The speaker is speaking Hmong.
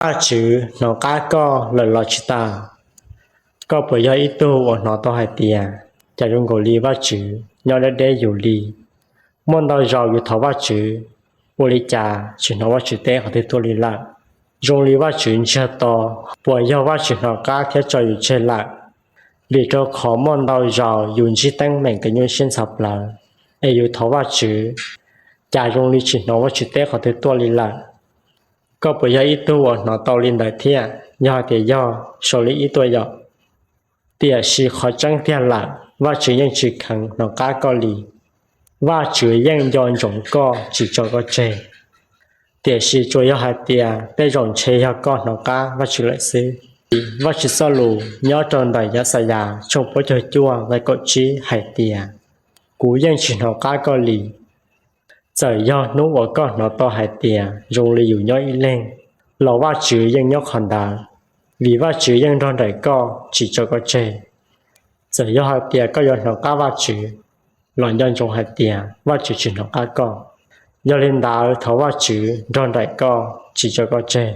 Vajtswv hnov qab koj lawm los tsis tau? Koj puas yog ib tug uas hnov tau hais tias, cas zoo nkaus li Vajtswv nyob deb deb yus li? Muaj ntau zaus yus thov Vajtswv, ua li cas tsis hnov Vajtswv teb qhov twg tuaj li lawm. Zoo li Vajtswv ntsiag to, puas yog Vajtswv hnov qab thiab tso yus tseg lawm? Vim rau qhov muaj ntau zaus yus ntsib teeb meem kev nyuaj siab ntxhov plawv, es yus thov Vajtswv, cas zoo li tsis hnov Vajtswv teb qhov twg tuaj li lawm. Koj puas yog ib tug uas hnov tau li ntawd thiab? Yog hais tias yog, sau li ib tuaj yom. Tiam sis qhov tseeb tiag lawm, Vajtswv yeej tsis kheev hnov qab koj li. Vajtswv yeej nco ntsoov koj tsis tso koj tseg. Tiam sis tsuas yog hais tias tej zaum ntshe yog koj hnov qab Vajtswv lawm xwb. Vajtswv txoj lus nyob rau ntawm Yaxayas tshooj plaub caug cuaj nqe kaum tsib hais tias, kuv yeej tsis hnov qab koj li. Txawm yog hnub uas koj hnov tau hais tias zoo li yus nyob ib leeg, los Vajtswv yeej nyob qhov ntawd, vim Vajtswv yeej nrog nraim koj tsis tso koj tseg. Txawm yog hais tias koj yuav hnov qab Vajtswv, los nco ntsoov hais tias Vajtswv tsis hnov qab koj. Yog li ntawd thov Vajtswv nrog nraim koj tsis tso koj tseg.